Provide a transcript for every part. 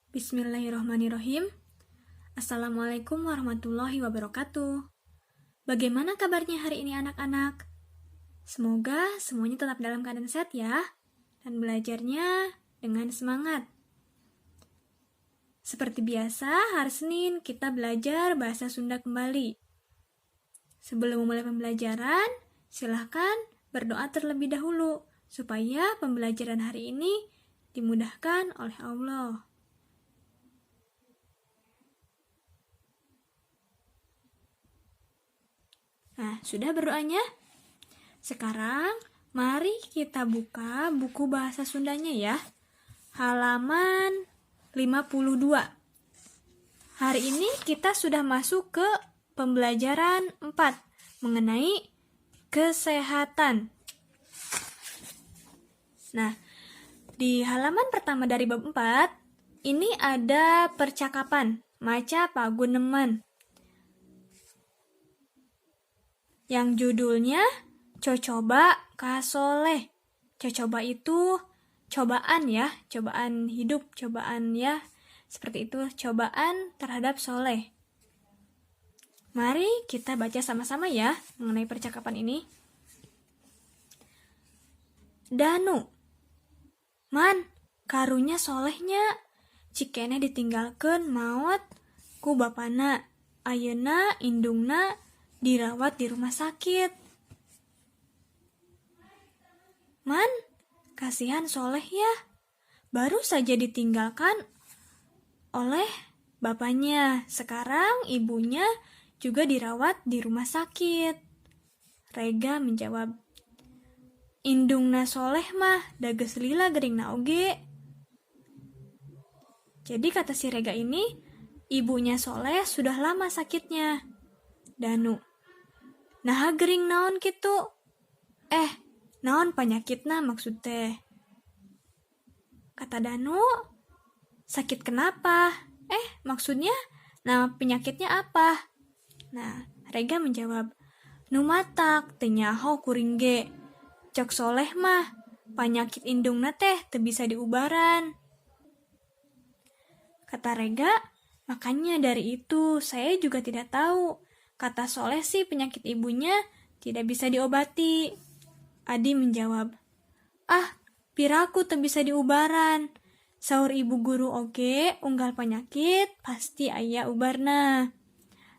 Bismillahirrohmanirrohim. Assalamualaikum warahmatullahi wabarakatuh. Bagaimana kabarnya hari ini anak-anak? Semoga semuanya tetap dalam keadaan sehat ya, dan belajarnya dengan semangat. Seperti biasa, hari Senin kita belajar bahasa Sunda kembali. Sebelum memulai pembelajaran, silahkan berdoa terlebih dahulu supaya pembelajaran hari ini dimudahkan oleh Allah. Nah, sudah berdoanya? Sekarang, mari kita buka buku bahasa Sundanya ya. Halaman 52. Hari ini kita sudah masuk ke pembelajaran 4 mengenai kesehatan. Nah, di halaman pertama dari bab 4, ini ada percakapan maca paguneman yang judulnya Cocoba Ka Soleh. Cocoba itu cobaan ya, cobaan hidup, cobaan ya, seperti itu, cobaan terhadap Soleh. Mari kita baca sama-sama ya mengenai percakapan ini. Danu, man, karunya Solehnya, cikeneh ditinggalkan maot ku bapana, ayeuna indungna dirawat di rumah sakit. Man, kasihan Soleh ya, baru saja ditinggalkan oleh bapaknya. Sekarang ibunya juga dirawat di rumah sakit. Rega menjawab, indungna Soleh mah da geus lila geringna oge. Jadi kata si Rega ini, ibunya Soleh sudah lama sakitnya. Danu, nah gering naon kitu? Naon penyakitna maksud teh? Kata Danu, sakit kenapa? Maksudnya nama penyakitnya apa? Nah, Rega menjawab, nu matak teu nyaho kuring ge. Cek Soleh mah, penyakit indungna teh teu bisa diubaran. Kata Rega, makanya dari itu saya juga tidak tahu. Kata Soleh sih penyakit ibunya tidak bisa diobati. Adi menjawab, ah, piraku teu bisa diubaran. Saur ibu guru oge, unggal penyakit pasti aya ubarna.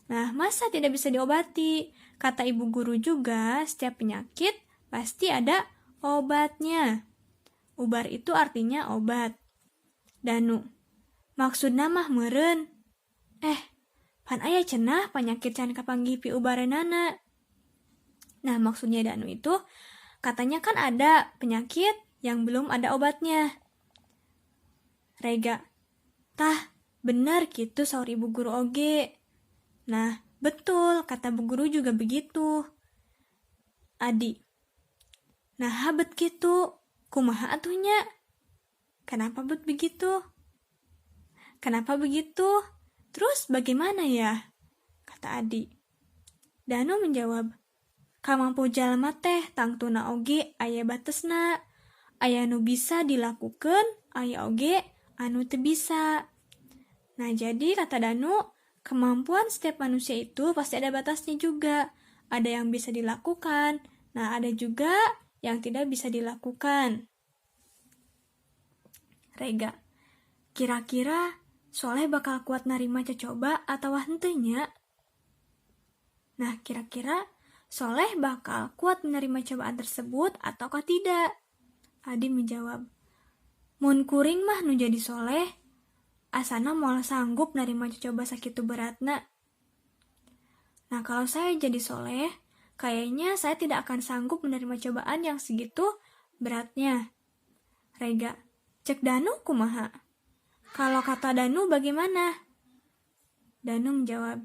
Nah, masa tidak bisa diobati? Kata ibu guru juga, setiap penyakit pasti ada obatnya. Ubar itu artinya obat. Danu, maksudna mah meureun. Pan aya cenah penyakit can kapanggih piubaranana. Nah, maksudnya Danu itu katanya kan ada penyakit yang belum ada obatnya. Rega, tah, bener gitu saur ibu guru oge. Nah, betul, kata bu guru juga begitu. Adi, nah bet gitu, kumaha atuhnya? Kenapa bet begitu? Kenapa begitu? Terus bagaimana ya? Kata Adi. Danu menjawab, kamampu jalma teh tangtuna oge aya batesna. Aya nu bisa dilakukan, aya oge anu teu bisa. Nah, jadi kata Danu, kemampuan setiap manusia itu pasti ada batasnya juga. Ada yang bisa dilakukan, nah ada juga yang tidak bisa dilakukan. Rega, kira-kira Soleh bakal kuat narima cocoba atau henteu nya? Nah, kira-kira Soleh bakal kuat menerima cobaan tersebut ataukah tidak? Adi menjawab, mun kuring mah nu jadi Soleh, asana moal sanggup narima cocoba sakitu beratna. Nah, kalau saya jadi Soleh, kayaknya saya tidak akan sanggup menerima cobaan yang segitu beratnya. Rega, cek Danu kumaha? Kalau kata Danu bagaimana? Danu menjawab,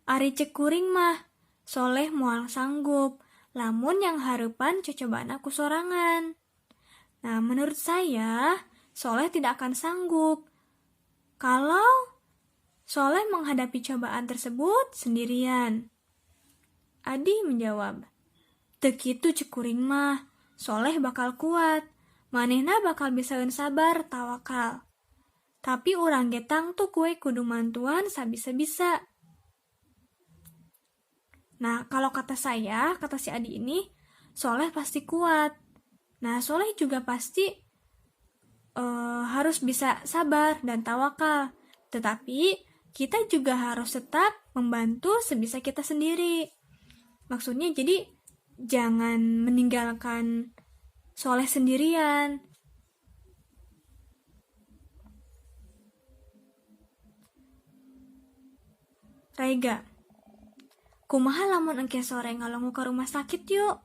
ari cek kuring mah, Soleh moal sanggup, lamun yang harepan cocobaan aku sorangan. Nah, menurut saya, Soleh tidak akan sanggup kalau Soleh menghadapi cobaan tersebut sendirian. Adi menjawab, teu kitu cek kuring mah, Soleh bakal kuat, manehna bakal bisaeun sabar tawakal. Tapi urang ge tangtu we kudu mantuan sabisa-bisa. Nah, kalau kata saya, kata si Adi ini, Soleh pasti kuat. Nah, Soleh juga pasti harus bisa sabar dan tawakal. Tetapi, kita juga harus tetap membantu sebisa kita sendiri. Maksudnya jadi, jangan meninggalkan Soleh sendirian. Rega, kumaha lamun engke sore ngalongok ke rumah sakit yuk?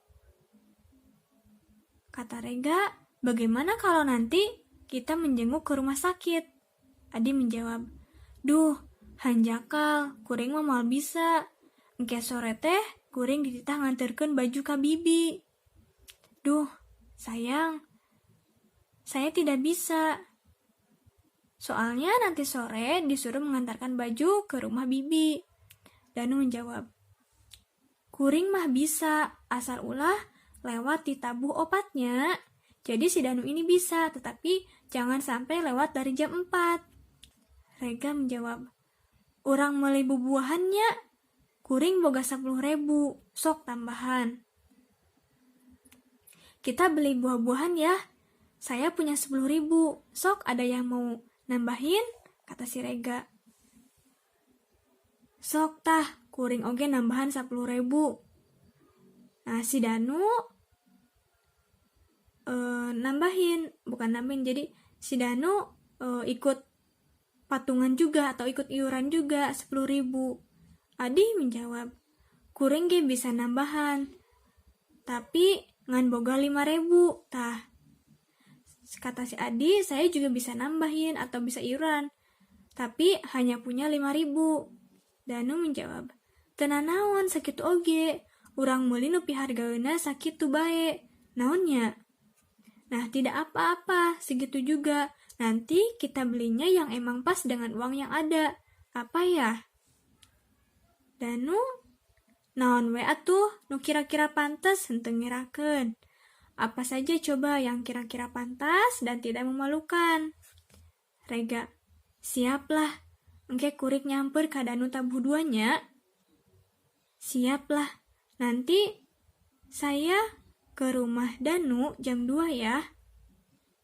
Kata Rega, bagaimana kalau nanti kita menjenguk ke rumah sakit? Adi menjawab, duh, hanjakal, kuring mah moal bisa. Engke sore teh, kuring dititah nganterkeun baju ka bibi. Duh, sayang, saya tidak bisa. Soalnya nanti sore disuruh mengantarkan baju ke rumah bibi. Danu menjawab, kuring mah bisa, asal ulah lewat di tabuh 4-nya. Jadi si Danu ini bisa, tetapi jangan sampai lewat dari jam 4. Rega menjawab, urang meuli bubuahannya, kuring boga 10.000, sok tambahan. Kita beli buah-buahan ya, saya punya 10.000, sok ada yang mau nambahin, kata si Rega. Sok tah, kuring oge nambahan 10.000. Nah, si Danu nambahin, bukan nambahin, jadi si Danu ikut patungan juga atau ikut iuran juga 10.000. Adi menjawab, kuring ge bisa nambahan, tapi ngan boga 5.000. Tah, kata si Adi, saya juga bisa nambahin atau bisa iuran, tapi hanya punya 5.000. Danu menjawab, teu nanaon sakitu oge, urang meuli nu pihargaeuna sakitu bae, naonnya? Nah, tidak apa-apa, segitu juga. Nanti kita belinya yang emang pas dengan uang yang ada. Apa ya? Danu, naon we atuh, nu kira-kira pantes henteu ngerakeun. Apa saja coba yang kira-kira pantas dan tidak memalukan? Rega, siaplah. Engke kuring nyamper ka Danu tabuh 2-nya. Siaplah. Nanti saya ke rumah Danu jam 2 ya.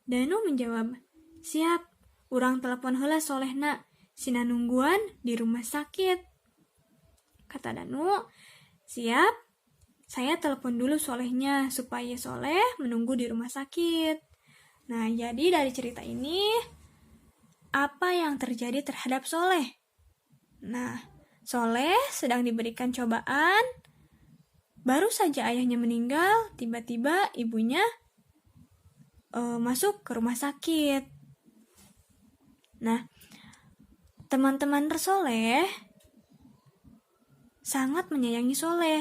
Danu menjawab, siap. Urang telepon heula Solehna, sina nungguan di rumah sakit. Kata Danu, siap. Saya telepon dulu Solehnya supaya Soleh menunggu di rumah sakit. Nah, jadi dari cerita ini, apa yang terjadi terhadap Soleh? Nah, Soleh sedang diberikan cobaan. Baru saja ayahnya meninggal, tiba-tiba ibunya masuk ke rumah sakit. Nah, teman-teman Soleh sangat menyayangi Soleh.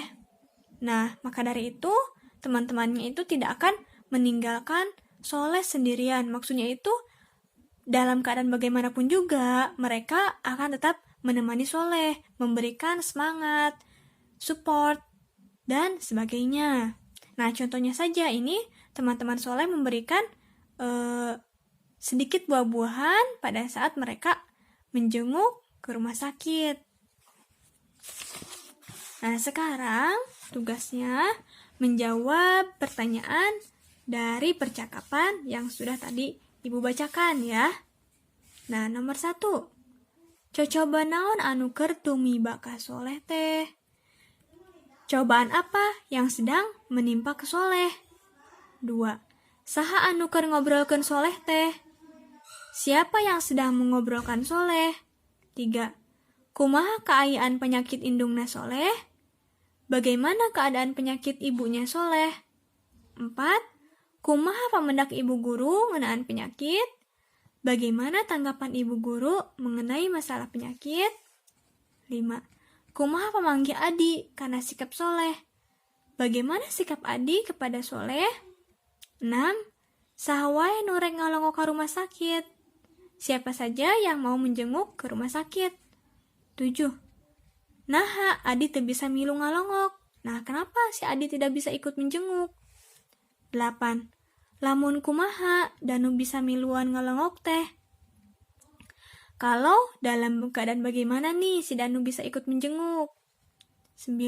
Nah, maka dari itu, teman-temannya itu tidak akan meninggalkan Soleh sendirian. Maksudnya itu, dalam keadaan bagaimanapun juga, mereka akan tetap menemani Soleh, memberikan semangat, support, dan sebagainya. Nah, contohnya saja ini, teman-teman Soleh memberikan sedikit buah-buahan pada saat mereka menjenguk ke rumah sakit. Nah, sekarang tugasnya menjawab pertanyaan dari percakapan yang sudah tadi Ibu bacakan ya. Nah, nomor 1. Cocoba naon anu keur tumiba ka Soleh teh? Cobaan apa yang sedang menimpa ke Soleh? 2. Saha anu keur ngobrolkeun Soleh teh? Siapa yang sedang mengobrolkan Soleh? 3. Kumaha kaayaan penyakit indungna Soleh? Bagaimana keadaan penyakit ibunya Soleh? 4. Kumaha pamendak ibu guru ngeunaan penyakit? Bagaimana tanggapan ibu guru mengenai masalah penyakit? 5. Kumaha pamanggih Adi karena sikap Soleh? Bagaimana sikap Adi kepada Soleh? 6. Saha wae nu rek ngalongok ka rumah sakit? Siapa saja yang mau menjenguk ke rumah sakit? 7. Naha Adi teu bisa milu ngalongok. Nah, kenapa si Adi tidak bisa ikut menjenguk? 8. Lamun kumaha Danu bisa miluan ngalongok teh? Kalau dalam keadaan bagaimana nih si Danu bisa ikut menjenguk? 9.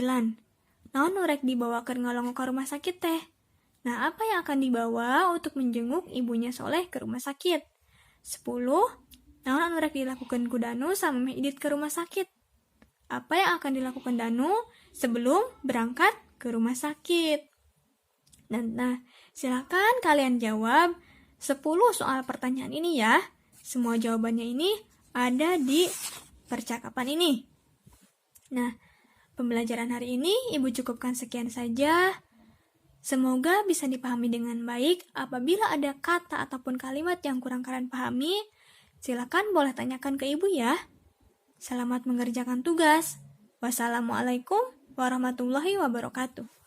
Naon nu rek dibawa keur ngalongok ke rumah sakit teh? Nah, apa yang akan dibawa untuk menjenguk ibunya Soleh ke rumah sakit? 10. Naon anu rek dilakukan ku Danu samemeh indit ke rumah sakit? Apa yang akan dilakukan Danu sebelum berangkat ke rumah sakit? Dan nah, silakan kalian jawab 10 soal pertanyaan ini ya. Semua jawabannya ini ada di percakapan ini. Nah, pembelajaran hari ini Ibu cukupkan sekian saja. Semoga bisa dipahami dengan baik. Apabila ada kata ataupun kalimat yang kurang kalian pahami, silakan boleh tanyakan ke Ibu ya. Selamat mengerjakan tugas. Wassalamualaikum warahmatullahi wabarakatuh.